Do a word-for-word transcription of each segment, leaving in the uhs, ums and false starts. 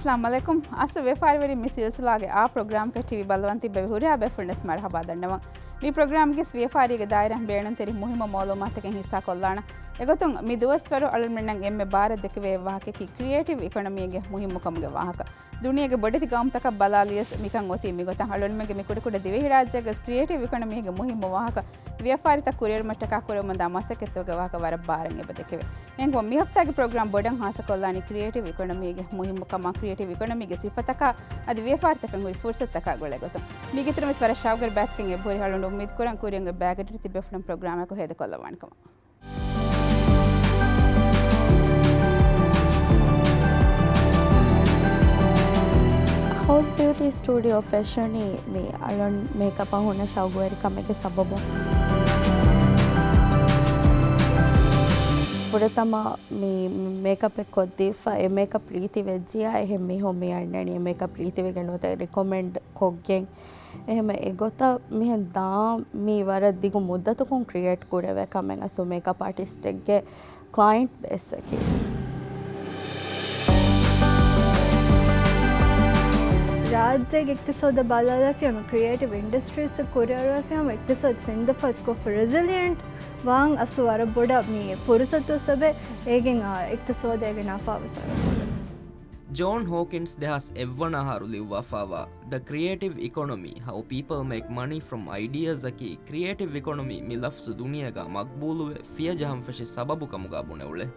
އައްސަލާމު ޢަލައިކުމް. އައިސް ވިޔަފާރިވެރިން މި ސިލްސިލާގެ އާ ޕްރޮގްރާމްގެ ޓީވީ ބައްލަވާން ތިއްބެވި ހުރިހާ ބޭފުޅުންނަށް މަރުޙަބާ ދަންނަވަން. މި ޕްރޮގްރާމްގެ ވިޔަފާރީގެ ދާއިރާ ބޭނުންތެރި މުހިއްމު މައުލޫމާތުތަކެއް ހިއްސާ ކޮށްލާނަން. އެގޮތުން މި ދުވަސްވަރު އަޅުމެންނަށް އެންމެ ބާރަށް ދެކެވޭ ވާހަކައަކީ ކްރިއޭޓިވް އިކޮނޮމީގެ މުހިއްމުކަމުގެ ވާހަކަ. ދުނިޔޭގެ ބޮޑެތި ގައުމުތަކަށް ބަލާލިޔަސް މިކަން އޮތީ މިގޮތަށް. އަޅުންމެންގެ މި ކުޑަކުޑަ ދިވެހިރާއްޖޭގަ ކްރިއޭޓިވް އިކޮނޮމީގެ މުހިއްމު ވާހަކަ ވިޔަފާރިތައް ކުރިއެރުމަށްޓަކާ ކުރެވެމުންދާ މަސައްކަތުގެ ވާހަކަ ވަރަށް ބާރަށް އެބަ ދެކެވޭ. އެހެންކަމުން މި ހަފްތާގެ ޕްރޮގްރާމް ބޮޑަށް ހާއްސަކޮށްލާނީ ކްރިއޭޓިވް އިކޮނޮމީގެ މުހިއްމުކަމާ، ކްރިއޭޓިވް އިކޮނޮމީގެ ސިފަތަކާ، އަދި ވިޔަފާރިތަކަށް ހުރި ފުރުސަތުތަކާ ގުޅޭގޮތުން. މީގެ އިތުރުން ވެސް ވަރަށް ޝައުގުވެރި ބައިތަކެއް އެބަހުރި. އަޅުގަނޑު އުއްމީދު ކުރަން ކުރިއަށް އޮތް ބައިގަޑިއިރު ތިބޭފުޅުން ޕްރޮގްރާމަކު ހޭދަކޮށްލައްވާނެ ކަމަށް. ހައުސް ބިއުޓީ ސްޓޫޑިއޯ ފެށުނީ މި އަޅުން މޭކަޕަށް ހުންނަ ޝައުގުވެރިކަމެއްގެ ސަބަބުން. ފުރަތަމަ މި މޭކަޕެއް ކޮށްދީފަ، އެ މޭކަޕް ރީތި ވެއްޖިޔާ އެހެން މީހުން މި އަންނަނީ އެ މޭކަޕް ރީތިވެގެން ނުވަތަ ރިކޮމެންޑް ކޮށްގެން. އެހެން އެގޮތަށް މިހެން ދާން މީ ވަރަށް ދިގު މުއްދަތަކުން ކްރިއޭޓް ކުރެވޭ ކަމެއް. އަސްލު މޭކަޕް އާޓިސްޓެއްގެ ކްލައިންޓް ބޭސްއަކީ. ރާއްޖޭގެ އިޤްތިޞާދަށް ބަލާލާފިޔަވަން ކްރިއޭޓިވް އިންޑަސްޓްރީސް ކުރިއަރުވެފިޔަވަން އިޤްތިޞާދު ސިންދަފަތްކޮށްފަ ރެޒިލިއެންޓް ވާން އަސްލު ވަރަށް ބޮޑަށް މި ފުރުސަތު ސަބަބެއް އޭގެން އިޤްތިޞާދަށް އޭގެ ނަފާ ވެސް ވަރަށް ބޮޑަށް. ޖޯން ހޯކިންސް ދެހާސް އެއްވަނަ އަހަރު ލިޔުއްވާފައިވާ The Creative Economy, How People Make Money from Ideas އަކީ، ކްރިއޭޓިވް އިކޮނޮމީ މި ލަފްޒު ދުނިޔޭގަ މަގްބޫލުވެ، ފިޔަ ޖަހަންފަށި ސަބަބު ކަމުގަ ބުނެ އުޅޭ.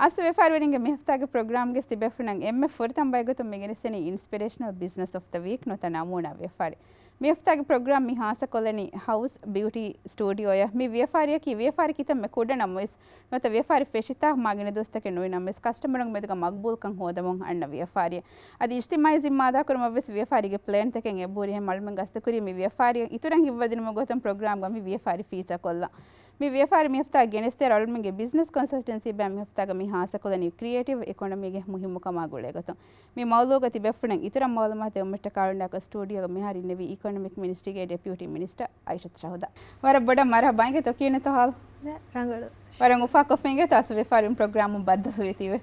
އަސް ވިޔަފާރިވެރިންގެ މި ހަފްތާގެ ޕްރޮގްރާމްގެ ތިބޭފުޅުންނަށް އެންމެ ފުރަތަމަ ބައިގޮތުން މި ގެނެސްދެނީ އިންސްޕިރޭޝަނަލް ބިޒްނަސް އޮފް ދަ ވީކް ނުވަތަ ނަމޫނާ ވިޔަފާރި. މި ހަފްތާގެ ޕްރޮގްރާމް މި ހާއްސަކޮށްލަނީ ހައުސް ބިއުޓީ ސްޓޫޑިއޯއަށް. މި ވިޔަފާރިއަކީ ވިޔަފާރި ކިތަންމެ ކުޑަ ނަމަވެސް، ނުވަތަ ވިޔަފާރި ފެށިތާ މާ ގިނަ ދުވަސްތަކެއް ނުވި ނަމަވެސް، ކަސްޓަމަރުން މެދުގަ މަގްބޫލްކަން ހޯދަމުން އަންނަ ވިޔަފާރިއެއް. އަދި އިޖްތިމާޢީ ޒިންމާދާކުރުމަށްވެސް ވިޔަފާރީގެ ޕްލޭންތަކެއް އެބަހުރި. އެހެން އަޅުމެން ގަސްތުކުރީ މި ވިޔަފާރިއަށް އިތުރަށް ހިތްވަދެވުމުގެ ގޮތުން ޕްރޮގްރާމްގަ މި ވިޔަފާރި ފީޗާ ކޮށްލަން. މި ވިޔަފާރި މި ހަފްތާ ގެނެސްދިޔަ އަޅުމެންގެ ބިޒްނަސް ކޮންސަލްޓެންސީ ބައި މި ހަފްތާގަ މި ހާއްސަކޮށްލަނީ ކްރިއޭޓިވް އިކޮނޮމީގެ މުހިއްމުކަމާ ގުޅޭގޮތުން. މި މައުޟޫގަ ތިބޭފުޅުން އިތުރަށް މައުލޫމާތު ދެވުމަށްޓަކާ އަޅުގަނޑާ ސްޓޫޑިއޯގަ މިހާރު އިންނެވީ އިކޮނޮމިކް މިނިސްޓްރީގެ ޑެޕިއުޓީ މިނިސްޓަރ އައިޝަތު ޝަހުދާ. ވަރަށް ބޮޑަށް މަރުޙަބާ. އިނގޭތޯ ކިހިނެއްތޯ ޙާލު؟ ރަނގަޅު. ވަރަށް އުފާކޮށްފަ އިނގޭތޯ އަސް ވިޔަފާރިވެރިން ޕްރޮގްރާމުން ބައްދަލުވީތީވެ.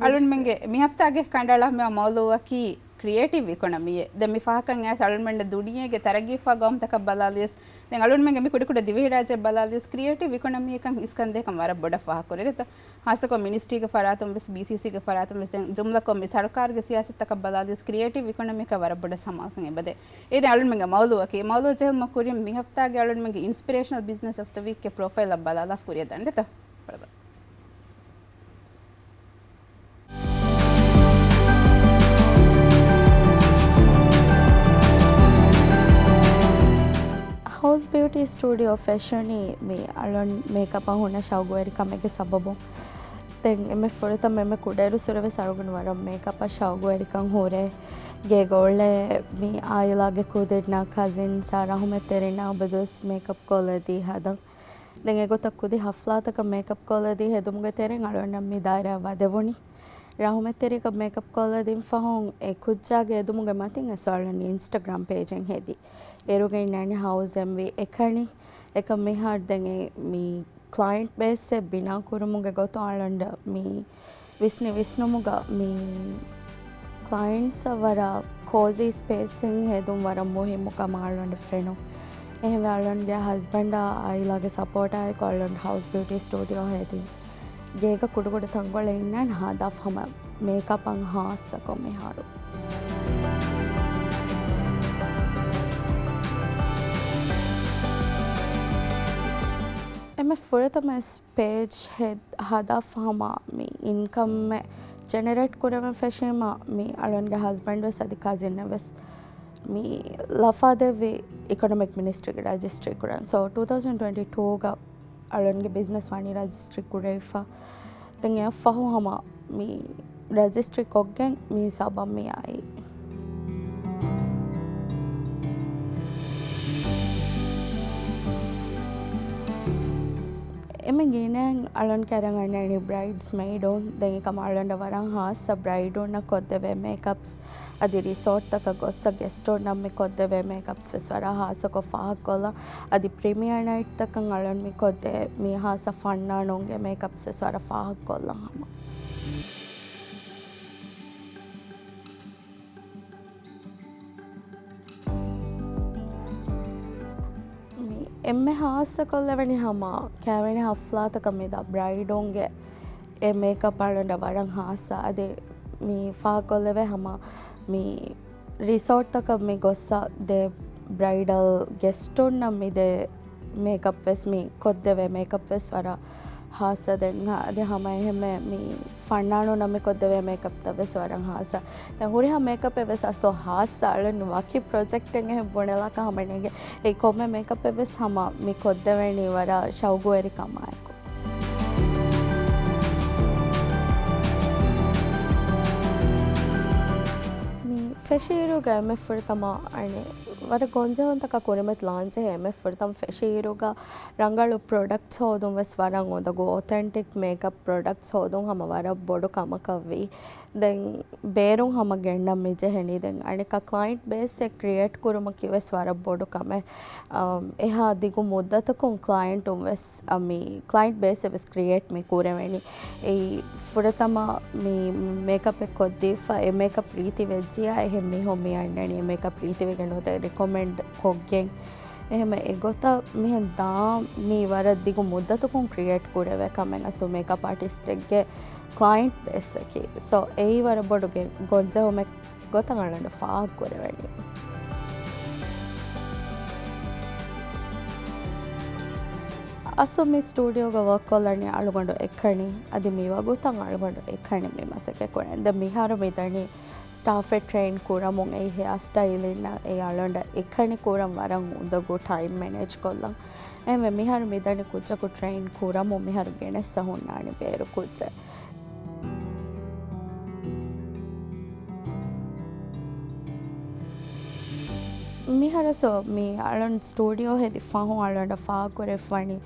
އަޅުންމެންގެ މި ހަފްތާގެ ކަނޑައަޅާ މި މައުޟޫއަކީ ކްރިއޭޓިވް އިކޮނޮމީއޭ. ދެން މި ފަހަކަށް އައިސް އަޅުންމެން ދުނިޔޭގެ ތަރައްގީފާ ގައުމުތަކަށް ބަލާލިޔަސް، ދެން އަޅުންމެންގެ މި ކުޑަކުޑަ ދިވެހިރާއްޖެ ބަލާލިޔަސް، ކްރިއޭޓިވް އިކޮނޮމީއަކަށް އިސްކަންދޭކަން ވަރަށް ބޮޑަށް ފާހަގަކުރޭ. ދެތޯ؟ ހާއްސަކޮށް މިނިސްޓްރީގެ ފަރާތުން ވެސް، ބީސީސީގެ ފަރާތުން ވެސް، ދެން ޖުމްލަކޮށް މި ސަރުކާރުގެ ސިޔާސަތުތަކަށް ބަލާލިޔަސް، ކްރިއޭޓިވް އިކޮނޮމީއަކަށް ވަރަށް ބޮޑަށް ސަމާލުކަން އެބަދޭ. އޭދެން އަޅުންމެންގެ މައުޟޫއަކީ، މައުޟޫ ޖެހުމަށް ކުރިން މި ހަފްތާގެ އަޅުންމެންގެ އިންސްޕިރޭޝަނަލް ބިޒްނަސް އޮފް ދަ ވީކްގެ ޕްރޮފައިލްއަށް ބަލާލާފަ ކުރިއަށް ދަންނަތޯ. ހައުސް ބިއުޓީ ސްޓޫޑިއޯ ފެށުނީ މި އަޅުން މޭކަޕަށް ހުންނަ ޝައުގުވެރިކަމެއްގެ ސަބަބުން. ދެން އެންމެ ފުރަތަމަ އެންމެ ކުޑައިރުއްސުރެ ވެސް އަޅުގަނޑު ވަރަށް މޭކަޕަށް ޝައުގުވެރިކަން ހުރޭ. ގޭގަ އުޅޭ މި އާއިލާގެ ކުދިންނާ، ކަޒިންސްއާ، ރަހުމަތްތެރިންނާ އުބަދުވެސް މޭކަޕް ކޮށްލަދީ ހަދަން. ދެން އެގޮތަށް ކުދި ހަފްލާތަކަށް މޭކަޕް ކޮށްލަދީ ހެދުމުގެ ތެރެއިން އަޅުގަނޑަށް މި ދާއިރާއަށް ވަދެވުނީ. ރަހުމަތްތެރިއަކަށް މޭކަޕް ކޮށްލަދިން ފަހުން އެ ކުއްޖާގެ އެދުމުގެ މަތިން އަސްލު އަޅުގަނޑު އިންސްޓަގްރާމް ޕޭޖެއް ހެދި. އޭރުގައި އިންނާނެ ހައުސް އެމް ވީ އެކަނި. އެކަން މިހާރު ދެން އެ މި ކްލައިންޓް ބޭސްއެއް ބިނާ ކުރުމުގެ ގޮތުން އަޅުގަނޑަށް މި ވިސްނި ވިސްނުމުގަ މި ކްލައިންޓްސަށް ވަރަށް ކޯޒީ ސްޕޭސްއެއް ހެދުން ވަރަށް މުހިއްމު ކަމަށް އަޅުގަނޑަށް ފެނުން. އެހެންވެ އަޅުގަނޑުގެ ހަސްބަންޑާ އާއިލާގެ ސަޕޯޓާއެކު އަޅުގަނޑު ހައުސް ބިއުޓީ ސްޓޫޑިއޯ ހެދިން. ގޭގަ ކުޑަކުޑަ ތަންކޮޅެއް އިންނާނެ ހަދާފަ ހަމަ މޭކަޕަށް ހާއްސަކޮށް މިހާރު. އެންމެ ފުރަތަމަ ޕޭޖް ހެދް-، ހަދާފަ ހަމަ މި އިންކަމެއް ޖެނެރޭޓް ކުރެވެން ފެށީމަ، މި އަޅުގަނޑުގެ ހަސްބަންޑް ވެސް އަދި ކަޒިން ވެސް މި ލަފާދެއްވި އިކޮނޮމިކް މިނިސްޓްރީގެ ރަޖިސްޓްރީ ކުރަން. ސޯ، ޓޫ ތައުޒަންޑް ޓްވެންޓީ ޓޫގަ އަޅުގަނޑުގެ ބިޒްނަސް ވަނީ ރަޖިސްޓްރީ ކުރެވިފަ. ދެން އެއަށްފަހު ހަމަ މި ރަޖިސްޓްރީ ކޮށްގެން މި ހިސާބަށް މި އައީ. އެންމެ ގިނައިން އަޅުން ކައިރިން އަންނަނީ ބްރައިޑްސް މެއިޑުން. ދެން އެކަމަށް އަޅުންނަށް ވަރަށް ހާއްސަ ބްރައިޑުންނަށް ކޮށްދެވޭ މޭކަޕްސް އަދި ރިސޯޓްތަކަށް ގޮއްސަ ގެސްޓުންނަށް މި ކޮށްދެވޭ މޭކަޕްސް ވެސް ވަރަށް ހާއްސަކޮށް ފާހަގަކޮށްލަން. އަދި ޕްރިމިއާ ނައިޓްތަކަށް އަޅުން މި ކޮށްދޭ މި ހާއްސަ ފަންނާނުންގެ މޭކަޕްސް ވެސް ވަރަށް ފާހަގަކޮށްލަން ހަމަ. މި އެންމެ ހާއްސަކޮށްލެވެނީ ހަމަ ކައިވެނި ހަފްލާތަކަށް މިދާ ބްރައިޑުންގެ އެ މޭކަޕް އަޅުންނަށް ވަރަށް ހާއްސަ. އަދި މި ފާހަގަކޮށްލެވޭ ހަމަ މި ރިސޯޓްތަކަށް މި ގޮއްސަ ދޭ ބްރައިޑަލް ގެސްޓުންނަށް މި ދޭ މޭކަޕް ވެސް މި ކޮށްދެވޭ މޭކަޕް ވެސް ވަރަށް ހާއްސަ. ދެން އަދި ހަމަ އެހެންމެ މި ފަންނާނުންނަށް މި ކޮށްދެވޭ މޭކަޕްތައް ވެސް ވަރަށް ހާއްސަ. ދެން ހުރިހާ މޭކަޕެއް ވެސް އަސްލު ހާއްސަ އަޅުން ވަކި ޕްރޮޖެކްޓެއް އެހެން ބުނެލާކަށް ހަމަ ނޭނގެ. އެ ކޮންމެ މޭކަޕެއް ވެސް ހަމަ މި ކޮށްދެވެނީ ވަރަށް ޝައުގުވެރިކަމާއެކު. މި ފެށިއިރުގަ އެންމެ ފުރަތަމަ އަނެއް ވަރަށް ގޮންޖެހުންތަކާ ކުރިމަތި ލާންޗެއް އެންމެ ފުރަތަމަ ފެށިއިރުގަ ރަނގަޅު ޕްރޮޑަކްޓްސް ހޯދުން ވެސް ވަރަށް އުނދަގޫ. އޮތެންޓިކް މޭކަޕް ޕްރޮޑަކްޓްސް ހޯދުން ހަމަ ވަރަށް ބޮޑު ކަމަކަށްވީ. ދެން ބޭރުން ހަމަ ގެންނަން މިޖެހެނީ. ދެން އަނެއްކާ ކްލައިންޓް ބޭސްއެއް ކްރިއޭޓް ކުރުމަކީ ވެސް ވަރަށް ބޮޑު ކަމެއް. އަމް، އެހާ ދިގު މުއްދަތަކުން ކްލައިންޓުން ވެސް، އަ، މި ކްލައިންޓް ބޭސްއެއް ވެސް ކްރިއޭޓް މި ކުރެވެނީ. އެއީ ފުރަތަމަ މި މޭކަޕެއް ކޮށްދީފަ، އެ މޭކަޕް ރީތި ވެއްޖިޔާ އެހެން މީހުން މި އަންނަނީ އެ މޭކަޕް ރީތިވެގެން ނުދޭ ރިކޮމެންޑް ކޮށްގެން. އެހެންމެ އެގޮތަށް މިހެން ދާން މީ ވަރަށް ދިގު މުއްދަތަކުން ކްރިއޭޓް ކުރެވޭ ކަމެއް އަސްލު މޭކަޕް އާޓިސްޓެއްގެ ކްލައިންޓް ބޭސްއަކީ. ސޯ، އެއީ ވަރަށް ބޮޑު ގެ-، ގޮންޖެހުމެއް ގޮތަށް އަޅުގަނޑަށް ފާހަގަކުރެވެނީ. އަސްލު މި ސްޓޫޑިއޯގަ ވަރކް ކޮށްލަނީ އަޅުގަނޑު އެކަނި. އަދި މި ވަގުތަށް އަޅުގަނޑު އެކަނި މި މަސައްކަތް ކުރަނީ. ދެން މިހާރު މިދަނީ ސްޓާފެއް ޓްރެއިން ކުރަމުން އެއީ ހެއާ ސްޓައިލިންނަށް އެއީ އަޅުގަނޑަށް އެކަނި ކުރަން ވަރަށް އުނދަގޫ ޓައިމް މެނޭޖް ކޮށްލަން. އެހެންވެ މިހާރު މިދަނީ ކުއްޖަކު ޓްރެއިން ކުރަމުން މިހާރު ގެނެއްސަ ހުންނާނީ ބޭރު ކުއްޖެއް. މިހާރު ސޯ މި އަޅުން ސްޓޫޑިއޯ ހެދި ފަހުން އަޅުގަނޑަށް ފާހަގަކުރެވިފައިވަނީ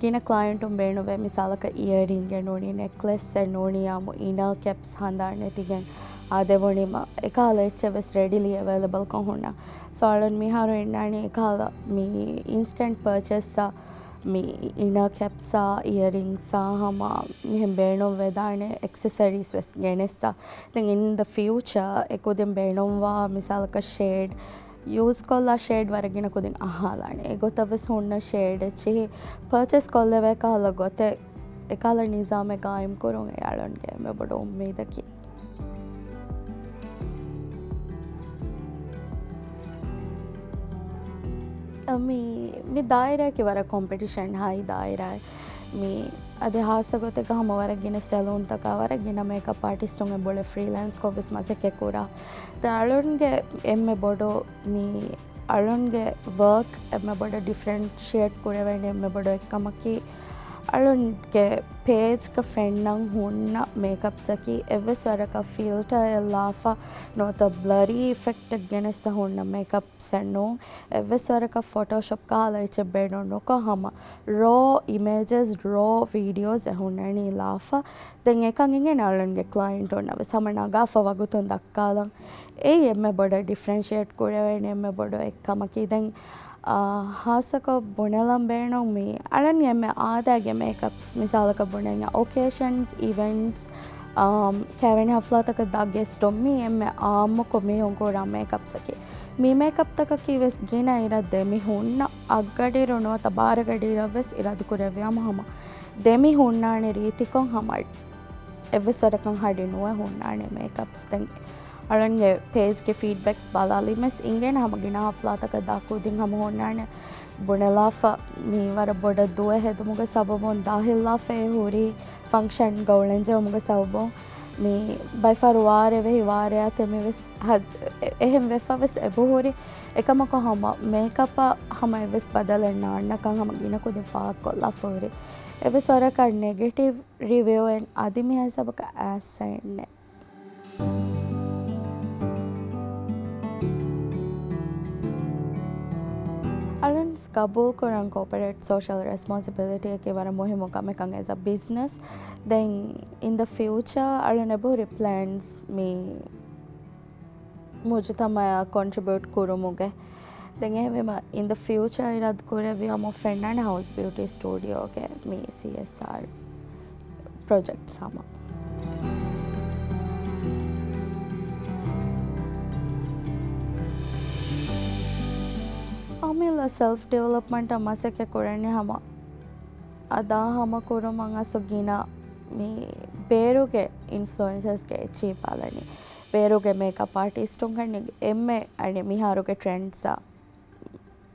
ގިނަ ކްލައިންޓުން ބޭނުންވޭ މިސާލަކަށް އިއަރ ރިންގެއް ނޫނީ، ނެކްލެސްއެއް ނޫނީ، އާމު އިނަރ ކެޕްސް ހަނދާން ނެތިގެން އާދެވުނީމަ އެކަހަލަ އެއްޗެއް ވެސް ރެޑިލީ އެވެލެބަލްކޮށް ހުންނަ. ސޯ އަޅުން މިހާރު އިންނާނީ އެކަހަލަ މި އިންސްޓެންޓް ޕަރޗޭސްއާ މި އިނަރ ކެޕްސްއާ އިއަރ ރިންގްސްއާ ހަމަ މިހެން ބޭނުން ވެދާނެ އެކްސެސަރީސް ވެސް ގެނެއްސަ. ދެން އިން ދަ ފިއުޗަރ އެކުދިން ބޭނުންވާ މިސާލަކަށް ޝޭޑް ޔޫސް ކޮށްލާ ޝޭޑް ވަރަށް ގިނަ ކުދިން އަހާލާނެ. އެގޮތަށް ވެސް ހުންނަ ޝޭޑް އެއްޗިހި ޕަރޗޭސް ކޮށްލެވޭ ކަހަލަ ގޮތެއް އެކަހަލަ ނިޒާމެއް ގާއިމް ކުރުން އެ އަޅުންގެ އެންމެ ބޮޑު އުއްމީދަކީ. މި، މި ދާއިރާއަކީ ވަރަށް ކޮމްޕިޓިޝަން ހައި ދާއިރާއެއް. މި އަދި ހާއްސަ ގޮތެއްގަ ހަމަ ވަރަށް ގިނަ ސެލޫންތަކާ، ވަރަށް ގިނަ މޭކަޕް އާޓިސްޓުން އެބޮޑެ ފްރީލޭންސް ކޮށް ވެސް މަސައްކަތް ކުރާ. ދެން އަޅުންގެ އެންމެ ބޮޑު މި އަޅުންގެ ވަރކް އެންމެ ބޮޑަށް ޑިފްރެންޝިއޭޓް ކުރެވޭނެ އެންމެ ބޮޑު އެއްކަމަކީ، އަޅުންގެ ޕޭޖްގަ ފެންނަން ހުންނަ މޭކަޕްސްއަކީ އެއްވެސް ވަރަކަށް ފިލްޓަރެއް ލާފަ ނުވަތަ ބްލަރީ އިފެކްޓެއް ގެނެއްސަ ހުންނަ މޭކަޕްސްއެއް ނޫން. އެއްވެސް ވަރަކަށް ފޮޓޯޝޮޕް ކަހަލަ އެއްޗެއް ބޭނުން ނުކޮށް ހަމަ ރޯ އިމޭޖެސް، ރޯ ވީޑިއޯސް އެ ހުންނަނީ ލާފަ. ދެން އެކަން އިނގޭނެ އަޅުންގެ ކްލައިންޓުންނަށް ވެސް ހަމަ ނަގާފަ ވަގުތުން ދައްކާލަން. އެއީ އެންމެ ބޮޑަށް ޑިފްރެންޝިއޭޓް ކުރެވޭނެ އެންމެ ބޮޑު އެއްކަމަކީ. ދެން، އާ، ހާއްސަކޮށް ބުނެލަން ބޭނުން މީ އަޅަން އެންމެ އާދައިގެ މޭކަޕްސް، މިސާލަކަށް ބުނެންޏާ އޮކޭޝަންސް، އިވެންޓްސް، އާ، ކައިވެނި ހަފްލާތަކަށް ދާ ގެސްޓުން މީ އެންމެ އާއްމުކޮށް މީހުން ކުރާ މޭކަޕްސްއަކީ. މި މޭކަޕްތަކަކީ ވެސް ގިނަ އިރަށް ދެމި ހުންނަ އަށްގަޑިއިރު ނުވަތަ ބާރަގަޑިއިރަށް ވެސް އިރާދަކުރެއްވިޔާމަ ހަމަ ދެމި ހުންނާނެ ރީތިކޮށް ހަމަ އެއްވެސް ވަރަކަށް ހަޑި ނުވެ ހުންނާނެ މޭކަޕްސް. ދެން އަޅަންގެ ޕޭޖްގެ ފީޑްބެކްސް ބަލާލީމަސް އިނގޭނެ ހަމަ ގިނަ ހަފްލާތަކަށް ދާ ކުދިން ހަމަ ހުންނާނެ ބުނެލާފަ މީ ވަރަށް ބޮޑަށް ދުވެ ހެދުމުގެ ސަބަބުން ދާހިލްލާފައި ހުރި ފަންކްޝަންގަ އުޅެންޖެހުމުގެ ސަބަބުން މީ ބައިފަހަރު ވާރޭ ވެހި ވާރޭއާ ތެމިވެސް ހަދ-، އެ-، އެހެން ވެފަ ވެސް އެބަހުރި. އެކަމަކު ހަމަ މޭކަޕަށް ހަމަ އެއްވެސް ބަދަލެއް ނާންނަކަން ހަމަ ގިނަ ކުދިން ފާހަގަކޮށްލާފަ ހުރި. އެއްވެސް ވަރަކަށް ނެގެޓިވް ރިވިއުއެއް އަދި މިހާ ހިސާބަކަށް އައިސްސައެއް ނެތް. އަޅުން ގަބޫލުކުރަން ކޯޕަރޭޓް ސޯޝަލް ރެސްޕޮންސިބިލިޓީއަކީ ވަރަށް މުހިއްމު ކަމެއް ކަން އެޒް އަ ބިޒްނަސް. ދެން އިން ދަ ފިއުޗަރ އަޅުން އެބަހުރި ޕްލޭންސް މި މުޖުތަމައަށް ކޮންޓްރިބިއުޓް ކުރުމުގެ. ދެން އެހެންވީމަ އިން ދަ ފިއުޗަރ އިރާދަ ކުރެއްވި ހަމަ ފެންނާނެ ހައުސް ބިއުޓީ ސްޓޫޑިއޯގެ މި ސީއެސްއާރް ޕްރޮޖެކްޓްސް ހަމަ. އަމިއްލަ ސެލްފް ޑިވެލޮޕްމަންޓަށް މަސައްކަތް ކުރަނީ ހަމަ އަދާ ހަމަ ކުރުމަށް އަސް ގިނަ މި ބޭރުގެ އިންފްލުއެންސަރސްގެ އެއްޗިހި ބަލަނީ. ބޭރުގެ މޭކަޕް އާޓިސްޓުން ކަންނެ އެންމެ އަނެ މިހާރުގެ ޓްރެންޑްސްއާ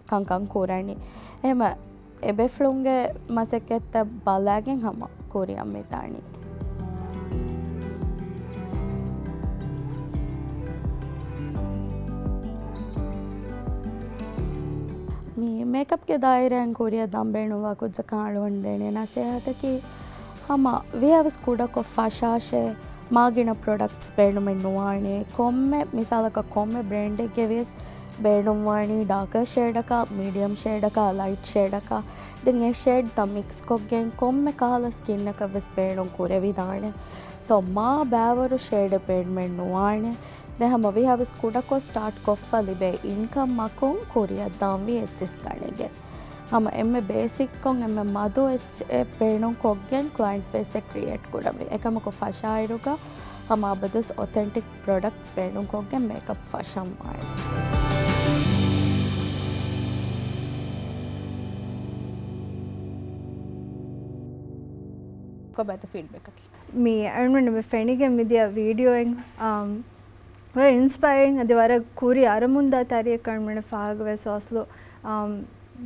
ކަންކަން ކުރަނީ. އެހެމަ އެބޭފުޅުންގެ މަސައްކަތްތައް ބަލާގެން ހަމަ ކުރިއަށް މިތާނީ. މި މޭކަޕްގެ ދާއިރާއިން ކުރިއަށް ދާން ބޭނުންވާ ކުއްޖަކަށް އަޅުގަނޑު ދޭނެ ނަސޭހަތަކީ، ހަމަ ވީހާވެސް ކުޑަކޮށް ފަށާށޭ، މާގިނަ ޕްރޮޑަކްޓްސް ބޭނުމެއް ނުވާނެ. ކޮންމެ މިސާލަކަށް ކޮންމެ ބްރޭންޑެއްގެ ވިޔަސް ބޭނުންވާނީ ޑާކަރ ޝޭޑަކާ، މީޑިއަމް ޝޭޑަކާ، ލައިޓް ޝޭޑަކާ. ދެން އެ ޝޭޑްތައް މިކްސްކޮށްގެން ކޮންމެ ކަހަލަ ސްކިންއަކަށް ވެސް ބޭނުން ކުރެވިދާނެ. ސޯ މާ ބައިވަރު ޝޭޑެއް ބޭނުމެއް ނުވާނެ. ދެން ހަމަ ވީހާވެސް ކުޑަކޮށް ސްޓާޓް ކޮށްފަ ލިބޭ އިންކަމަކުން ކުރިއަށް ދާންވީ އެއްޗިސް ގަނެގެން. ހަމަ އެންމެ ބޭސިކްކޮށް އެންމެ މަދު އެއްޗެއް ބޭނުންކޮށްގެން ކްލައިންޓް ބޭސެއް ކްރިއޭޓް ކުރަންވީ. އެކަމަކު ފަށާއިރުގަ ހަމަ އަބަދުވެސް އޮތެންޓިކް ޕްރޮޑަކްޓްސް ބޭނުންކޮށްގެން މޭކަޕް ފަށަން ވާނެ. ކޮބާތަ ފީޑްބެކަކީ؟ މި އަޅުގަނޑު މި ފެނިގެން މިދިޔަ ވީޑިއޯއިން، އާ، ވަރަށް އިންސްޕައިރިން އަދި ވަރަށް ކުރި އަރަމުންދާ ތަރިއެއް އަޅުގަނޑު ފާހަގަވެސް އަސްލު، އާ،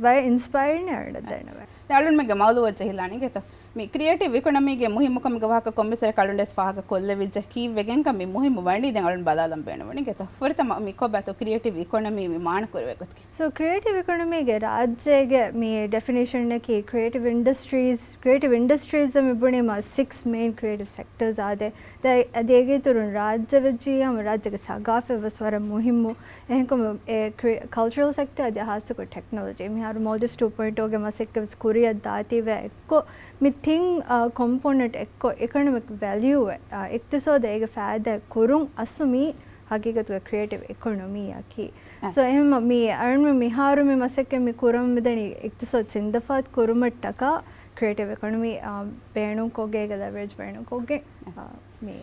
ވަރަށް އިންސްޕައިރިން އަޅުގަނޑަށް ދެންނެވެ. ދެން އަޅުގަނޑުމެންގެ މައުލޫއަށް ޖެހިލާނީ ގެތަ؟ މި ކްރިއޭޓިވް އިކޮނޮމީގެ މުހިއްމުކަމުގެ ވާހަކަ ކޮންމެސް އަޅުގަނޑަށް ފާހަގަ ކޮށްލެވިއްޖެ. ކީއްވެގެންކަން މި މުހިއްމު ވަނީ ދެން އަޅުން ބަލާލަން ބޭނުންވަނީ ގެތަ؟ ފުރަތަމަ މި ކޮބާތޯ ކްރިއޭޓިވް އިކޮނޮމީ މި މާނަ ކުރެވޭ ގޮތަކީ؟ ސޯ ކްރިއޭޓިވް އިކޮނޮމީގެ ރާއްޖޭގެ މި ޑެފިނޭޝަނަކީ ކްރިއޭޓިވް އިންޑަސްޓްރީޒް، ކްރިއޭޓިވް އިންޑަސްޓްރީޒް މި ބުނީމަ ސިކްސް މެއިން ކްރިއޭޓިވް ސެކްޓަރސް އާދެ. ދެ-، އަދި އޭގެ އިތުރުން ރާއްޖެ ވެއްޖިއްޔާ ހަމަ ރާއްޖޭގެ ސަގާފަތް ވެސް ވަރަށް މުހިއްމު. އެހެންކަމުން އެ ކްރި-، ކަލްޗަރަލް ސެކްޓަރ އަދި ހާއްސަކޮށް ޓެކްނޮލޮޖީ. މިހާރު މޯލްޑިވްސް ޓޫ ޕޮއިންޓް އޯގެ މަސައްކަތް ވެސް ކުރިއަށް ދާތީވެ އެއްކޮށް މި ތިން، އާ، ކޮމްޕޯނެންޓް އެއްކޮށް އިކޮނޮމިކް ވެލިއު އެ، އާ، އިޤްތިޞާދަށް އޭގެ ފައިދާ ކުރުން އަސްލު މީ ހަގީގަތުގަ ކްރިއޭޓިވް އިކޮނޮމީއަކީ. އަ. ސޯ އެހެންމަ މި އަޅުން މިހާރު މި މަސައްކަތް މި ކުރަން މިދަނީ އިޤްތިޞާދު ސިންދަފާތު ކުރުމަށްޓަކާ ކްރިއޭޓިވް އިކޮނޮމީ، އާ، ބޭނުންކޮށްގެ އޭގެ ލެވަރޭޖް ބޭނުންކޮށްގެ، އަ. އާ، މި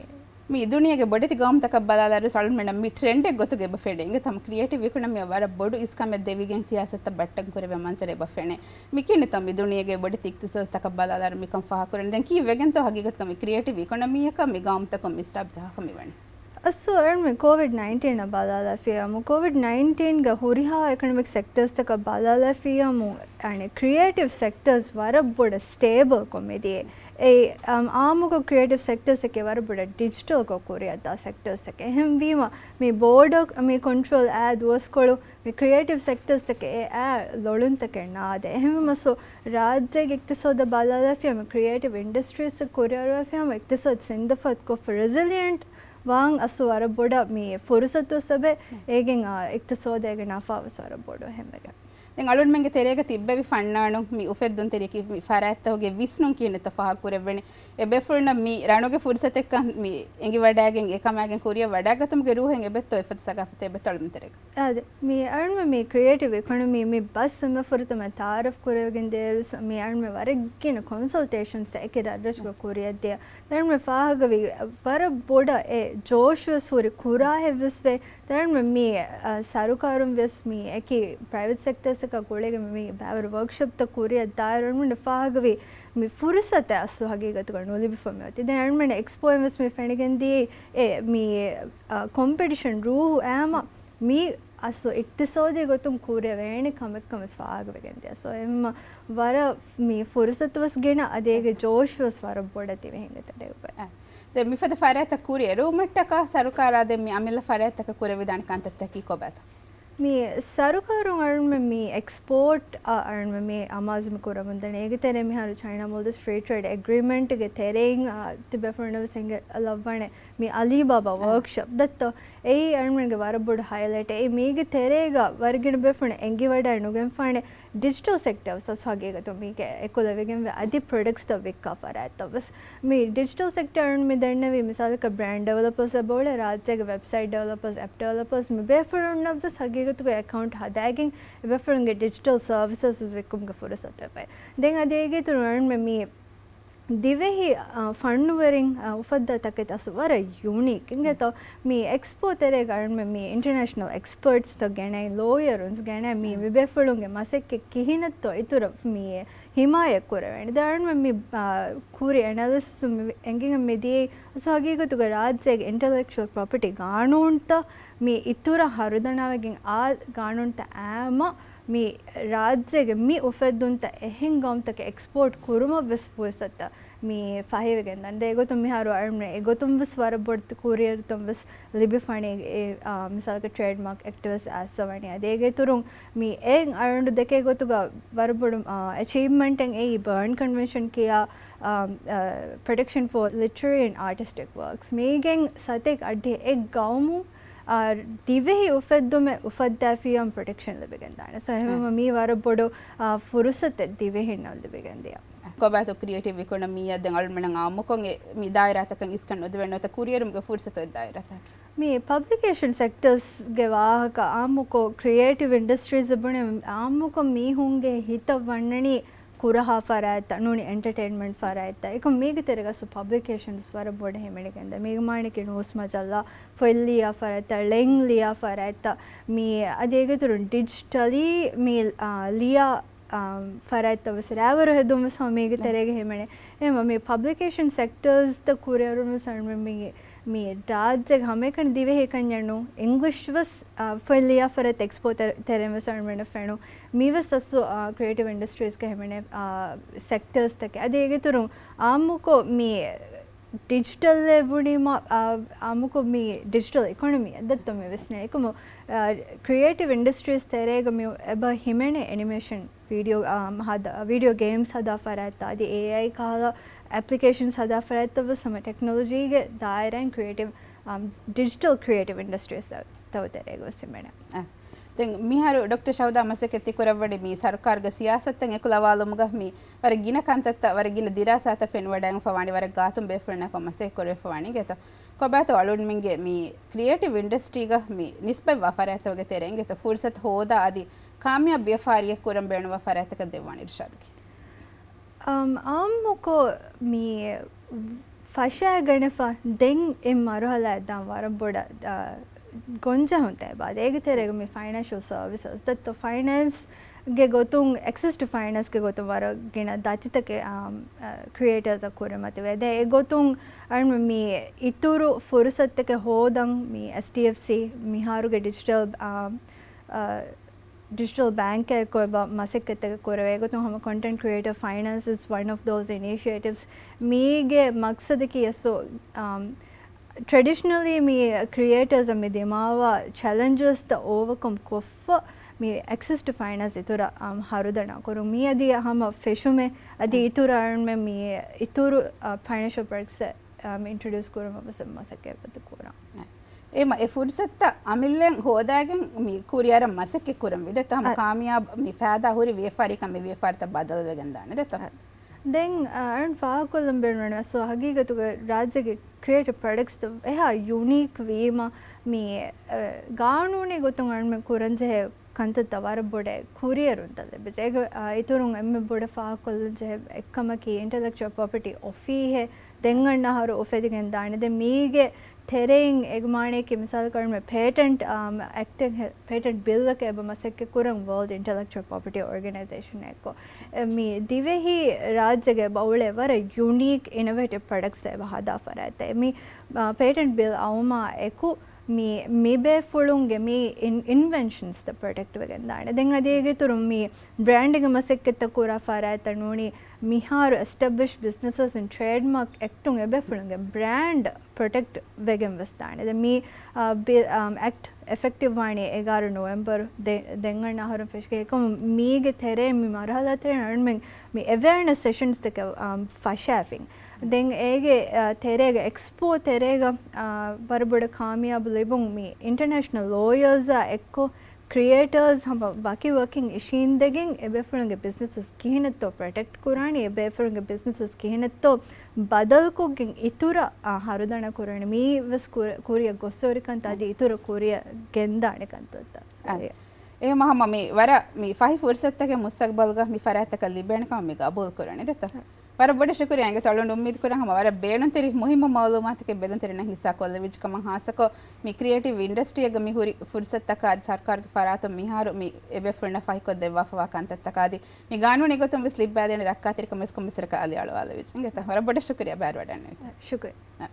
މި ދުނިޔޭގެ ބޮޑެތި ގައުމުތަކަށް ބަލާލާއިރު އަޅުމެންނަށް މި ޓްރެންޑެއް ގޮތުގަ އެބަ ފެނޭ. އިނގޭތަ ހަމަ ކްރިއޭޓިވް އިކޮނޮމީއަށް ވަރަށް ބޮޑު އިސްކަމެއް ދެވިގެން ސިޔާސަތުތައް ބައްޓަން ކުރެވޭ މަންޒަރެއް އެބަ ފެނޭ. މި ކިހިނެއްތޯ މި ދުނިޔޭގެ ބޮޑެތި އިޤްތިޞާދުތަކަށް ބަލާލާއިރު މިކަން ފާހަގަކުރަނީ. ދެން ކީއްވެގެންތޯ ހަގީގަތުގަ މި ކްރިއޭޓިވް އިކޮނޮމީއަކަށް މި ގައުމުތަކުން މި ސްޓާޕް ޖަހާފަ މިވަނީ؟ އަސްލު އަޅުމެން ކޯވިޑް ނައިންޓީނަށް ބަލާލައިފިއްޔާމު، ކޯވިޑް ނައިންޓީންގެ ހުރިހާ އިކޮނޮމިކް ސެކްޓަރސްތަކަށް ބަލާލައިފިއްޔާމު، އަނެއް ކްރިއޭޓިވް ސެކްޓަރސް ވަރަށް ބޮޑަށް ސްޓޭބަލްކޮށް މިދިޔަ. އެއީ، އާ، އާއްމުކޮށް ކްރިއޭޓިވް ސެކްޓަރސްއަކީ ވަރަށް ބޮޑަށް ޑިޖިޓަލްކޮށް ކުރިއަށްދާ ސެކްޓަރސްއަކީ. އެހެންވީމަ، މި ބޯޑަށް މި ކޮންޓްރޯލް އާ ދުވަސްކޮޅު މި ކްރިއޭޓިވް ސެކްޓަރސްއަކީ އެ އާ ލޮޅުންތަކެއް ނާދޭ. އެހެންވީމަ، ސޯ ރާއްޖޭގެ އިޤްތިޞާދަށް ބަލާލައިފިއްޔާމު ކްރިއޭޓިވް އިންޑަސްޓްރީސް ކުރިއަރުވެފިއްޔާމު އިޤްތިޞާދު ސިންދަފާތުކޮށްފަ ރެސިލިއެންޓް ވާން އަސްލު ވަރަށް ބޮޑަށް މި ފުރުސަތު ސަބެ އޭގެން، އާ، އިޤްތިޞާދަށް އޭގެ ނަފާވެސް ވަރަށް ބޮޑު ހެމެގެ. ދެން އަޅުންމެންގެ ތެރޭގަ ތިއްބެވި ފަންނާނު މި އުފެއްދުންތެރިޔަކީ މި ފަރާތްތަކުގެ ވިސްނުން ކިހިނެއްތަ ފާހަގަ ކުރެވެނީ. އެބޭފުޅުންނަށް މި ރަނުގެ ފުރުސަތެއްކަން މި އެނގިވަޑައިގެން އެކަމާގެން ކުރިއަށް ވަޑައިގަތުމުގެ ރޫހެއް އެބައޮތްތޯ އެފަދަ ސަގާފަތެއް އެބައޮތްތޯ އަޅުމެން ތެރޭގަ؟ އާދެ، މި އަޅުމެން މި ކްރިއޭޓިވް އިކޮނޮމީ މި ބަސް އެންމެ ފުރަތަމަ ތައާރަފް ކުރެވިގެން ދިޔައިރު މި އަޅުމެން ވަރަށް ގިނަ ކޮންސަލްޓޭޝަންސް އެކި ރަށްރަށުގަ ކުރިއަށްދިޔަ. އަޅުމެން ފާހަގަވި ވަރަށް ބޮޑަށް އެ ޖޯޝުވެސް ހުރި ކުރާހެއްވެސް ވޭ. އަޅުމެން މި، އަ، ސަރުކާރުން ވެސް މި އެކި ޕްރައިވެޓް ސެކްޓަރސްއަކާ ގުޅިގެން މި ބައިވަރު ވޯކްޝޮޕްތައް ކުރިއަށް ދާއިރު އަޅުމެން ފާހަގަވި މި ފުރުސަތެއް އަސްލު ހަގީގަތުގަ ނުލިބިފަ މިއޮތީ. ދެން އަޅުމެން އެކްސްޕޯއިން ވެސް މި ފެނިގެން ދިޔައީ އެ މި، އަ، ކޮމްޕިޓިޝަން ރޫހު އައިމަ މީ އަސްލު އިޤްތިޞާދީ ގޮތުން ކުރެވޭނެ ކަމެއްކަން ވެސް ފާހަގަވެގެން ދިޔަ. ސޯ އެހެންމަ ވަރަށް މި ފުރުސަތު ވެސް ގިނަ އަދި އޭގެ ޖޯޝް ވެސް ވަރަށް ބޮޑަށް ތިބި ހިނގަތަ ޑެވިޑް. އަ، ދެން މިފަދަ ފަރާތްތައް ކުރިއެރުވުމަށްޓަކާ ސަރުކާރާ ދެން މި އަމިއްލަ ފަރާތްތަކަށް ކުރެވިދާނެ ކަންތައްތަކީ ކޮބާތަ؟ މި ސަރުކާރުން އަޅުމެން މި އެކްސްޕޯޓް އަ، އަޅުމެން މި އަމާޒު މި ކުރަމުންދަނީ. އޭގެ ތެރޭ މިހާރު ޗައިނާ މޯލްޑިވްސް ފްރީ ޓްރޭޑް އެގްރީމެންޓްގެ ތެރެއިން އަ، ތިބޭފުޅުންނަށް ވެސް އެނގި ލައްވާނެ މި އަލީބާބާ އަ. ވޯކްޝޮޕް ދައްތޯ. އެއީ އަޅުމެންގެ ވަރަށް ބޮޑު ހައިލައިޓް. އެއީ މީގެ ތެރޭގަ ވަރަށް ގިނަ ބޭފުޅުން އެނގިވަޑައި ނުގެންފާނެ ޑިޖިޓަލް ސެކްޓަރ ވެސް ހަގީގަތުން މީގެ އެކުލެވިގެންވެ އަދި ޕްރޮޑަކްޓްސްތައް ވިއްކާ ފަރާތްތައް ވެސް. މި ޑިޖިޓަލް ސެކްޓަރުން މި ދެންނެވީ މިސާލަކަށް ބްރާންޑް ޑިވެލޮޕަރސް އެބައުޅޭ ރާއްޖޭގެ ވެބްސައިޓް ޑިވެލޮޕަރސް، އެޕް ޑިވެލޮޕަރސް މި ބޭފުޅުންނަށް ވެސް ހަގީގަތުގެ އެކައުންޓް ހަދާގެން އެބޭފުޅުންގެ ޑިޖިޓަލް ސަރވިސަސް ވެސް ވިއްކުމުގެ ފުރުސަތު އެބައި. ދެން އަދި އޭގެ އިތުރުން މި ދިވެހި، އާ، ފަންނުވެރިން، އާ، އުފައްދާ ތަކެތި އަސް ވަރަށް ޔުނީކް. އިނގޭތޯ؟ މި އެކްސްޕޯ ތެރޭގަ އަޅުމެން މި އިންޓަރނޭޝަނަލް އެކްސްޕަރޓްސްތައް ގެނައި، ލޯޔަރުންސް ގެނައި، މި މިބޭފުޅުންގެ މަސައްކަތް ކިހިނެއްތޯ އިތުރަށް މި ހިމާޔަތް ކުރެވޭނެ. ދެން އަޅުމެން މި، އާ، ކުރި އެނަލިސިސް މި އެނގިގެން މި ދިޔައީ އަސް ހަގީގަތުގަ ރާއްޖޭގެ އިންޓަލެކްޗުއަލް ޕްރޮޕަޓީ ގާނޫނުތައް މި އިތުރަށް ހަރުދަނާވެގެން އާ ގާނޫނުތައް އާއްމަށް މި ރާއްޖޭގެ މި އުފެއްދުންތައް އެހެން ގައުމުތަކަށް އެކްސްޕޯޓް ކުރުމަށް ވެސް ފުރުސަތު މި ފަހިވެގެން ދާނެ. ދެން އެގޮތުން މިހާރު އަޅުމެން އެގޮތުން ވެސް ވަރަށް ބޮޑު ކުރިއެރުތައް ވެސް ލިބިފަނީ، އެ، އާ، މިސާލަކަށް ޓްރޭޑްމާކް އެކްޓް ވެސް އައްސަވަނީ. އަދި އޭގެ އިތުރުން މި އެ އަޅުގަނޑު ދެކޭ ގޮތުގަ ވަރަށް ބޮޑު، އާ، އެޗީވްމަންޓެއް އެއީ ބާން ކޮންވެންޝަން ކިޔާ، އާ، އާ، ޕްރޮޓެކްޝަން ފޯ ލިޓްރަރީ އެންޑް އާޓިސްޓިކް ވާކްސް. މީގެން ސަތޭކަ އައްޑިހަ އެއް ގައުމު އާ، ދިވެހި އުފެއްދުމެއް އުފައްދާފިޔަމަ ޕްރޮޓެކްޝަން ލިބިގެން ދާނެ. ސޯ، އެހެންވީމަ މީ ވަރަށް ބޮޑު، އާ، ފުރުސަތެއް ދިވެހިންނަށް ލިބިގެން ދިޔަ. ކޮބާތޯ ކްރިއޭޓިވް އިކޮނޮމީއަށް ދެން އަޅުމެން އާއްމުކޮށް މި ދާއިރާތަކަށް އިސްކަން ނުދެވެން ނުވަތަ ކުރިއެރުމުގެ ފުރުސަތު އޮތް ދާއިރާތަކެއް؟ މި ޕަބްލިކޭޝަން ސެކްޓަރސްގެ ވާހަކަ އާއްމުކޮށް ކްރިއޭޓިވް އިންޑަސްޓްރީޒް ބުނެ އާއްމުކޮށް މީހުންގެ ހިތަށް ވަންނަނީ ކުރަހާ ފަރާތްތައް ނޫނީ އެންޓަޓެއިންމަންޓް ފަރާތްތައް. އެކަމް މީގެ ތެރޭގަސް ޕަބްލިކޭޝަންސް ވަރަށް ބޮޑަށް ހިމެނިގެންދޭ. މީގެ މާނައަކީ ނޫސް މަޖައްލާ، ފޮތް ލިޔާ ފަރާތްތައް، ޅެން ލިޔާ ފަރާތްތައް، މި އަދި އޭގެ އިތުރުން ޑިޖިޓަލީ މި، އާ، ލިޔާ، އާ، ފަރާތްތައް ވެސް ރައިވަރު ހެދުން ވެސް މީގެ ތެރޭގަ ހިމެނޭ. އެހެންވީމަ މި ޕަބްލިކޭޝަން ސެކްޓަރސްތައް ކުރިއަރުން ވެސް މި، މި ރާއްޖޭގެ ހަމައެކަނި ދިވެހި ކަންޏެއް ނޫން، އިންގްލިޝް ވެސް އާ، ފޮތް ލިޔާ ފަރާތް އެކްސްޕޯ ތެ-، ތެރެއިން ވެސް އަޅުމެންނަށް ފެނުން. މީވެސް އަސްލު، އާ، ކްރިއޭޓިވް އިންޑަސްޓްރީޒްގެ ހިމެނޭ، އާ، ސެކްޓަރސްތަކެއް. އަދި އޭގެ އިތުރުން އާއްމުކޮށް މި ޑިޖިޓަލްއޭ ބުނީމަ، އާ، އާއްމުކޮށް މި ޑިޖިޓަލް އިކޮނޮމީ އެއް ދައްތަ މި ވިސްނޭ. އެކަމު، އާ، ކްރިއޭޓިވް އިންޑަސްޓްރީޒް ތެރޭގަ މި އެބަ ހިމެނޭ އެނިމޭޝަން ވީޑިއޯ، އާ، ހަދާ، ވީޑިއޯ ގޭމްސް ހަދާ ފަރާތްތައް، އަދި އޭއައި ކަހަލަ އެޕްލިކޭޝަންސް ހަދާ ފަރާތްތައް ވެސް ހަމަ ޓެކްނޮލޮޖީގެ ދާއިރާއިން ކްރިއޭޓިވް، އާ، ޑިޖިޓަލް ކްރިއޭޓިވް އިންޑަސްޓްރީޒް ތައް ތައް ތެރޭގަ ވެސް ހިމެނޭ. އަ، ދެން މިހާރު ޑޮކްޓަރ ޝަހުދާ މަސައްކަތް ތި ކުރައްވަނީ މި ސަރުކާރުގެ ސިޔާސަތުތައް އެކުލަވާލުމުގަ މި ވަރަށް ގިނަ ކަންތައްތައް، ވަރަށް ގިނަ ދިރާސާތައް ފެނިވަޑައިގެންފަ ވާނީ، ވަރަށް ގާތުން ބޭފުޅުންނާކޮށް މަސައްކަތް ކުރެވިފަ ވާނީ އިނގޭތޯ. ކޮބާތޯ އަޅުގަނޑުމެންގެ މި ކްރިއޭޓިވް އިންޑަސްޓްރީގަ މި ނިސްބަތްވާ ފަރާތްތަކުގެ ތެރޭ އިނގޭތޯ ފުރުސަތު ހޯދާ އަދި ކާމިޔާބު ވިޔަފާރިއެއް ކުރަން ބޭނުންވާ ފަރާތްތަކެއް ދެއްވާނީ އިރުޝާދުގެ؟ އަމް، އާއްމުކޮށް މި ފަށާގަނެފަ ދެން އެ މަރުހަލާއަށް ދާން ވަރަށް ބޮޑަށް، އާ، ގޮންޖެހުންތައް އެބަ. އޭގެ ތެރޭގަ މި ފައިނޭންޝަލް ސަރވިސަސް ދައްތަ ފައިނޭންސްގެ ގޮތުން، އެކްސެސް ޓު ފައިނޭންސްގެ ގޮތުން ވަރަށް ގިނަ ދަތިތަކެއް، އާ، އާ، ކްރިއޭޓަރސްއަށް ކުރިމަތިވޭ. ދެން އެ ގޮތުން އަޅުމެން މި އިތުރު ފުރުސަތުތަކެއް ހޯދަން މި އެސްޑީއެފްސީ މިހާރުގެ ޑިޖިޓަލް، އާ، އާ، ޑިޖިޓަލް ބޭންކާއެއްކޮށް އެބަ މަސައްކަތްތަކެއް ކުރެވޭ. އެގޮތުން ހަމަ ކޮންޓެންޓް ކްރިއޭޓަރ ފައިނޭންސް is one of those initiatives. މީގެ މަގްސަދަކީ އަސްލު، އާ، ޓްރެޑިޝަނަލީ މި ކްރިއޭޓަރސް މި ދިމާވާ ޗެލެންޖަސްތައް އޯވަކަމް ކޮށްފަ، މި އެކްސެސް ޓު ފައިނޭންސް އިތުރަށް، އާ، ހަރުދަނާ ކުރުން. މިއަދި ހަމަ ފެށުމެއް އަދި އިތުރަށް މި އިތުރު، އާ، ފައިނޭންޝަލް ޕްރޮޑަކްޓްސް އަ، މި އިންޓްރޮޑިއުސް ކުރުމަށް ވެސް މަސައްކަތް ކުރަން. އެ، އެމަ އެ ފުރުސަތުތައް އަމިއްލައިން ހޯދާގެން މި ކުރިއަރަށް މަސައްކަތް ކުރަން ވި ދެތަ ހަމަ އަ، ކާމިޔާބު މި ފައިދާ ހުރި ވިޔަފާރިކަން މި ވިޔަފާރިތައް ބަދަލުވެގެން ދާނެ ދެތަ؟ އަ، ދެން، އަ، އަޅުން ފާހަގަކޮށްލަން ބޭނުންވަނީ އަސްލު ހަގީގަތުގަ ރާއްޖޭގެ ކްރިއޭޓިވް ޕްރޮޑަކްޓްސް އެހާ ޔުނީކް ވީމަ މި، އަ، ގާނޫނީ ގޮތުން އަޅުމެން ކުރަންޖެހޭ ކަންތައްތައް ވަރަށް ބޮޑަށް ކުރިއެރުންތައް ލިބިއްޖެ. އޭގެ، އާ، އިތުރުން އެންމެ ބޮޑަށް ފާހަގަކޮށްލަންޖެހޭ އެއްކަމަކީ އިންޓަލެކްޗުއަލް ޕްރޮޕަޓީ އޮފީހެއް ދެން އަންނަ އަހަރު އުފެދިގެން ދާނެ. ދެން މީގެ ތެރެއިން އޭގެ މާނައަކީ މިސާލަކަށް އަޅުމެން ޕޭޓެންޓް، އާ، އެކްޓެއް، ޕޭޓެންޓް ބިލްއަކަށް އެބަ މަސައްކަތް ކުރަން ވޯލްޑް އިންޓަލެކްޗުއަލް ޕްރޮޕަޓީ އޯގަނައިޒޭޝަން އެއްކޮށް. އެ، މި ދިވެހި ރާއްޖޭގަ އެބަ އުޅޭ ވަރަށް ޔުނީކް އިނޮވޭޓިވް ޕްރޮޑަކްޓްސް އެބަ ހަދާ ފަރާތްތައް. މި، އާ، ޕޭޓެންޓް ބިލް އައުމާ އެކު މި، މި ބޭފުޅުންގެ މި އިން-، އިންވެންޝަންސްތައް ޕްރޮޓެކްޓް ވެގެން ދާނެ. ދެން އަދި އޭގެ އިތުރުން މި ބްރޭންޑްގެ މަސައްކަތްތައް ކުރާ ފަރާތްތައް ނޫނީ މިހާރު އެސްޓެބްލިޝްޑް ބިޒްނަސަސް އިން ޓްރޭޑްމާކް އެކްޓުން އެބޭފުޅުންގެ ބްރޭންޑް ޕްރޮޓެކްޓް ވެގެން ވެސް ދާނެ. ދެން މި، އާ، ބިލް، އާ، އެކްޓް އެފެކްޓިވް ވާނީ އެގާރަ ނޮވެމްބަރު ދެ-، ދެން އަންނަ އަހަރުން ފެށިގެން. އެކަމު މީގެ ތެރޭ މި މަރުހަލާ ތެރޭ އަޅުމެން މި އެވެއާނެސް ސެޝަންސް ތަކެއް، އާ، ފަށާފިން. ދެން އޭގެ، އާ، ތެރޭގަ އެކްސްޕޯ ތެރޭގަ، އާ، ވަރަށް ބޮޑަށް ކާމިޔާބު ލިބުން މި އިންޓަރނޭޝަނަލް ލޯޔަރސްއާ އެއްކޮށް ކްރިއޭޓާސް ހަމަ ވަކި ވަކިން އިށީނދެގެން އެބޭފުޅުންގެ ބިޒްނަސް ކިހިނެއްތޯ ޕްރޮޓެކްޓް ކުރާނީ، އެބޭފުޅުންގެ ބިޒްނަސް ކިހިނެއްތޯ ބަދަލުކޮށްގެން އިތުރަށް އާ ހަރުދަނާ ކުރާނީ. މީ ވެސް ކުރި-، ކުރިއަށް ގޮއްސަވަރިކަންތައް އަދި އިތުރަށް ކުރިއަށް ގެންދާނެ ކަންތައްތައް. އާ. އެހެން ހަމަ މި ވަރަށް މި ފަހި ފުރުސަތުތަކެއް މުސްތަގްބަލްގަ މި ފަރާތްތަކަށް ލިބޭނެ ކަމަށް މި ގަބޫލު ކުރަނީ ދެތަ؟ ވަރަށް ބޮޑަށް ޝުކުރިޔާ އިނގޭތޯ. އަޅުގަނޑު އުއްމީދު ކުރަން ހަމަ ވަރަށް ބޭނުންތެރި މުހިއްމު މައުލޫމާތުތަކެއް ބެލުންތެރިންނަށް ހިއްސާ ކޮށްލެވިއްޖެ ކަމަށް. ހާއްސަކޮށް މި ކްރިއޭޓިވް އިންޑަސްޓްރީއެއްގަ މި ހުރި ފުރުސަތުތަކާ އަދި ސަރުކާރުގެ ފަރާތުން މިހާރު މި އެބޭފުޅުންނަށް ފަހިކޮށްދެއްވާފައިވާ ކަންތައްތަކާ އަދި މި ގާނޫނީ ގޮތުން ވެސް ލިއްބާދޭނެ ރައްކާތެރިކަމެއް ކޮންމެސް އަލިއަޅުވާލެވިއްޖެ އިނގޭތޯ. ވަރަށް ބޮޑަށް ޝުކުރިޔާ ބައިވެރިވެވަޑައިގަންނަވީތަ. ޝުކުރިއްޔާ.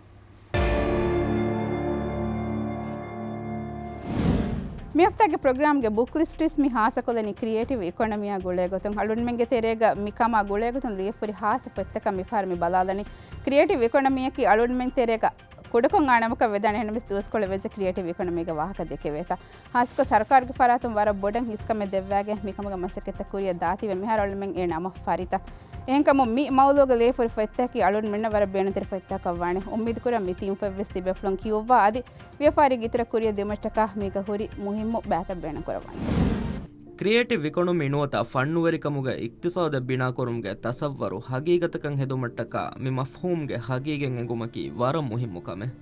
މި ހަފްތާގެ ޕްރޮގްރާމްގެ ބުކް ލިސްޓް ވެސް މި ހާއްސަކޮށްލަނީ ކްރިއޭޓިވް އިކޮނޮމީއާ ގުޅޭގޮތުން. އަޅުންމެންގެ ތެރޭގަ މި ކަމާ ގުޅޭގޮތުން ލިޔެފަހުރި ހާއްސަ ފޮތްތަކަށް މިފަހަރު މި ބަލާލަނީ. ކްރިއޭޓިވް އިކޮނޮމީއަކީ އަޅުންމެން ތެރޭގަ ކުޑަކޮށް އާނަމަކަށް ވެދާނެ. އެހެންނަމަވެސް ދުވަސްކޮޅެއް ވެއްޖެ ކްރިއޭޓިވް އިކޮނޮމީގެ ވާހަކަ ދެކެވޭތަ؟ ހާއްސަކޮށް ސަރުކާރުގެ ފަރާތުން ވަރަށް ބޮޑަށް ހިސްކަމެއް ދެއްވާގެން މިކަމުގެ މަސައްކަތްތައް ކުރިއަށް ދާތީވެ މިހާރު އަޅުމެން އޭނަ އަމަ ފަރިތަ؟ އެހެންކަމުން މި މައުޟޫގަ ލިޔެފަހުރި ފޮތްތަކަކީ އަޅުންމެންނަށް ވަރަށް ބޭނުންތެރި ފޮތްތަކަށް ވާނެ. އުއްމީދު ކުރަން މި ތިން ފޮތްވެސް ތިބޭފުޅުން ކިޔުއްވާ އަދި ވިޔަފާރީގެ އިތުރަށް ކުރިއަށް ދިއުމަށްޓަކާ މީގަ ހުރި މުހިއްމު ބައިތައް ބޭނުން ކުރައްވާނެ. ކްރިއޭޓިވް އިކޮނޮމީ ނުވަތަ ފަންނުވެރިކަމުގެ އިޤްތިޞާދެއް ބިނާކުރުމުގެ ތަޞައްވަރު ހަގީގަތަކަށް ހެދުމަށްޓަކާ މި މަފްހޫމްގެ ހަގީގަތް އެނގުމަކީ ވަރަށް މުހިއްމު ކަމެއް.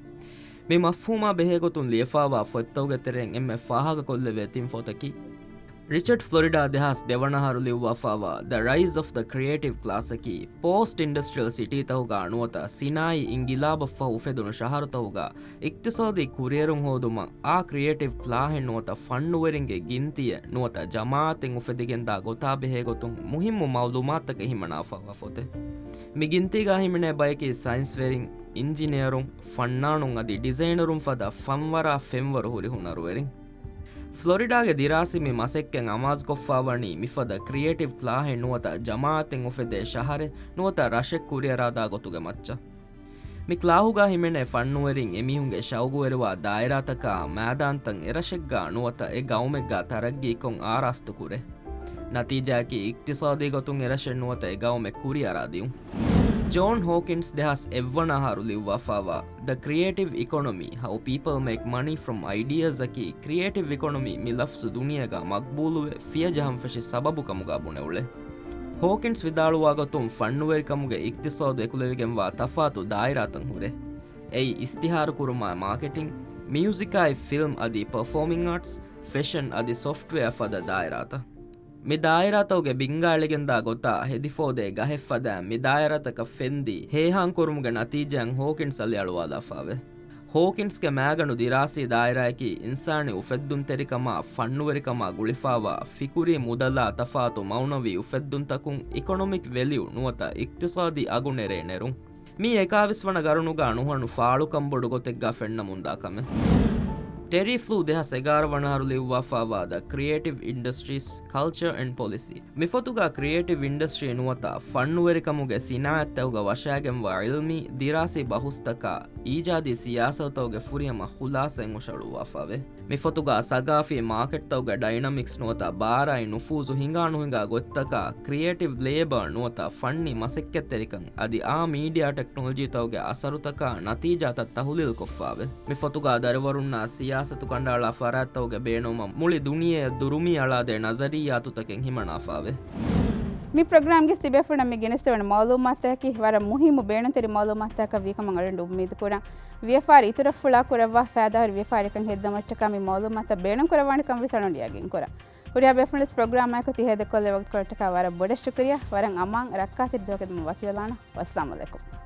މި މަފްހޫމާ ބެހޭގޮތުން ލިޔެފައިވާ ފޮތްތަކުގެ ތެރެއިން އެންމެ ފާހަގަކޮށްލެވޭ ތިން ފޮތަކީ، ރިޗަޑް ފްލޮރިޑާ ދެހާސް ދެވަނަ އަހަރު ލިޔުއްވާފައިވާ ދަ ރައިޒް އޮފް ދަ ކްރިއޭޓިވް ކްލާސް އަކީ، ޕޯސްޓް އިންޑަސްޓްރިއަލް ސިޓީތަކުގަ ނުވަތަ ސިނާއީ އިންގިލާބަށްފަހު އުފެދުނު ޝަހަރުތަކުގަ އިޤްތިޞާދީ ކުރިއެރުން ހޯދުމަށް އާ ކްރިއޭޓިވް ކްލާހެއް ނުވަތަ ފަންނުވެރިންގެ ގިންތިއެއް ނުވަތަ ޖަމާއަތެއް އުފެދިގެންދާ ގޮތާ ބެހޭގޮތުން މުހިއްމު މައުލޫމާތުތަކެއް ހިމަނާފައިވާ ފޮތެއް. މި ގިންތީގަ ހިމެނޭ ބަޔަކީ ސައިންސްވެރިން، އިންޖިނިއަރުން، ފަންނާނުން އަދި ޑިޒައިނަރުން ފަދަ ފަންވަރާ ފެންވަރު ހުރި ހުނަރުވެރިން. ފްލޮރިޑާގެ ދިރާސީ މި މަސައްކަތް އަމާޒުކޮށްފައިވަނީ މިފަދަ ކްރިއޭޓިވް ކްލާހެއް ނުވަތަ ޖަމާއަތެއް އުފެދޭ ޝަހަރެއް ނުވަތަ ރަށެއް ކުރިއަރާދާ ގޮތުގެ މައްޗަށް. މި ކްލާހުގަ ހިމެނޭ ފަންނުވެރިން އެމީހުންގެ ޝައުގުވެރިވާ ދާއިރާތަކާ މައިދާންތައް އެރަށެއްގަ ނުވަތަ އެ ގައުމެއްގަ ތަރައްގީކޮށް އާރާސްތުކުރޭ. ނަތީޖާއަކީ އިޤްތިޞާދީ ގޮތުން އެރަށެއް ނުވަތަ އެ ގައުމެއް ކުރިއަރާ ދިޔުން. ޖޯން ހޯކިންސް ދެހާސް އެއްވަނަ އަހަރު ލިޔުއްވާފައިވާ ދަ ކްރިއޭޓިވް އިކޮނޮމީ، ހައު ޕީޕަލް މޭކް މަނީ ފްރޮމް އައިޑިއާސް އަކީ، ކްރިއޭޓިވް އިކޮނޮމީ މި ލަފްޒު ދުނިޔޭގަ މަޤްބޫލުވެ ފިޔަޖަހަން ފެށި ސަބަބު ކަމުގަ ބުނެ އުޅޭ. ހޯކިންސް ވިދާޅުވާ ގޮތުން ފަންނުވެރިކަމުގެ އިޤްތިޞާދު އެކުލެވިގެންވާ ތަފާތު ދާއިރާތައް ހުރޭ. އެއީ އިސްތިހާރު ކުރުމާއި މާކެޓިން، މިއުޒިކާއި ފިލްމް އަދި ޕަރފޯމިން އާޓްސް، ފެޝަން އަދި ސޮފްޓްވެއާ ފަދަ ދާއިރާތައް. މި ދާއިރާތަކުގެ ބިންގާ އެޅިގެންދާ ގޮތާ ހެދިފޯދޭ ގަހެއް ފަދައިން މި ދާއިރާތަކަށް ފެންދީ ހޭހާން ކުރުމުގެ ނަތީޖާއިން ހޯކިންސް އަލިއަޅުވާލާފައިވޭ. ހޯކިންސްގެ މައިގަނޑު ދިރާސީ ދާއިރާއަކީ އިންސާނީ އުފެއްދުންތެރިކަމާ ފަންނުވެރިކަމާ ގުޅިފައިވާ ފިކުރީ މުދަލާ ތަފާތު މައުނަވީ އުފެއްދުންތަކުން އިކޮނޮމިކް ވެލިއު ނުވަތަ އިޤްތިޞާދީ އަގު ނެރޭ ނެރުން. މީ އެކާވީސް ވަނަ ގަރުނުގަ ނުހަނު ފާޅުކަން ބޮޑު ގޮތެއްގަ ފެންނަމުންދާ ކަމެއް. ޓެރީ ފްލޫ ދެހާސް އެގާރަ ވަނަ އަހަރު ލިޔުއްވާފައިވާ ދަ ކްރިއޭޓިވް އިންޑަސްޓްރީސް، ކަލްޗަރ އެންޑް ޕޮލިސީ. މި ފޮތުގަ ކްރިއޭޓިވް އިންޑަސްޓްރީ ނުވަތަ ފަންނުވެރިކަމުގެ ސިނާއަތްތަކުގަ ވަށާގެންވާ ޢިލްމީ ދިރާސީ ބަހުސްތަކާ އީޖާދީ ސިޔާސަތުތަކުގެ ފުރިހަމަ ޚުލާޞައެއް ހުށަހަޅުއްވާފައިވޭ. މި ފޮތުގަ ސަގާފީ މާކެޓްތަކުގެ ޑައިނަމިކްސް ނުވަތަ ބާރާއި ނުފޫޒު ހިނގާ ނުހިނގާ ގޮތްތަކާ، ކްރިއޭޓިވް ލޭބަރ ނުވަތަ ފަންނީ މަސައްކަތްތެރިކަން އަދި އާ މީޑިއާ ޓެކްނޮލޮޖީތަކުގެ އަސަރުތަކާ ނަތީޖާތައް ތަޙުލީލުކޮށްފައިވޭ. މި ފޮތުގަ ދަރިވަރުންނާ ސިޔާސަތު ކަނޑައަޅާ ފަރާތްތަކުގެ ބޭނުމަށް މުޅި ދުނިޔެއަށް ދުރުމީ އަޅާދޭ ނަޒަރިއްޔާތުތަކެއް ހިމަނާފައިވޭ. މި ޕްރޮގްރާމްގެ ތިބޭފުޅުންނަށް މި ގެނެސްދެވުނު މައުލޫމާތަކީ ވަރަށް މުހިއްމު ބޭނުންތެރި މައުލޫމާތަކަށް ވީކަމަށް އަޅުގަނޑު އުއްމީދު ކުރަން. ވިޔަފާރި އިތުރަށް ފުޅާ ކުރައްވާ ފައިދާހުރި ވިޔަފާރިކަން ހެއްދުމަށްޓަކާ މި މައުލޫމާތައް ބޭނުން ކުރައްވާނެ ކަން ވެސް އަޅުގަނޑު ޔަގީން ކުރަން. ހުރިހާ ބޭފުޅުން ވެސް ޕްރޮގްރާމާއެކު ތި ހޭދަކޮށްލެވޭ ވަގުތުކޮޅަށްޓަކާ ވަރަށް ބޮޑަށް ޝުކުރިއްޔާ. ވަރަށް އަމާން ރައްކާތެރި ދުވަހަކަށް ދިމާވާ ވަކިވެލާނަން. ވައްސަލާމް ޢަލައިކުމް.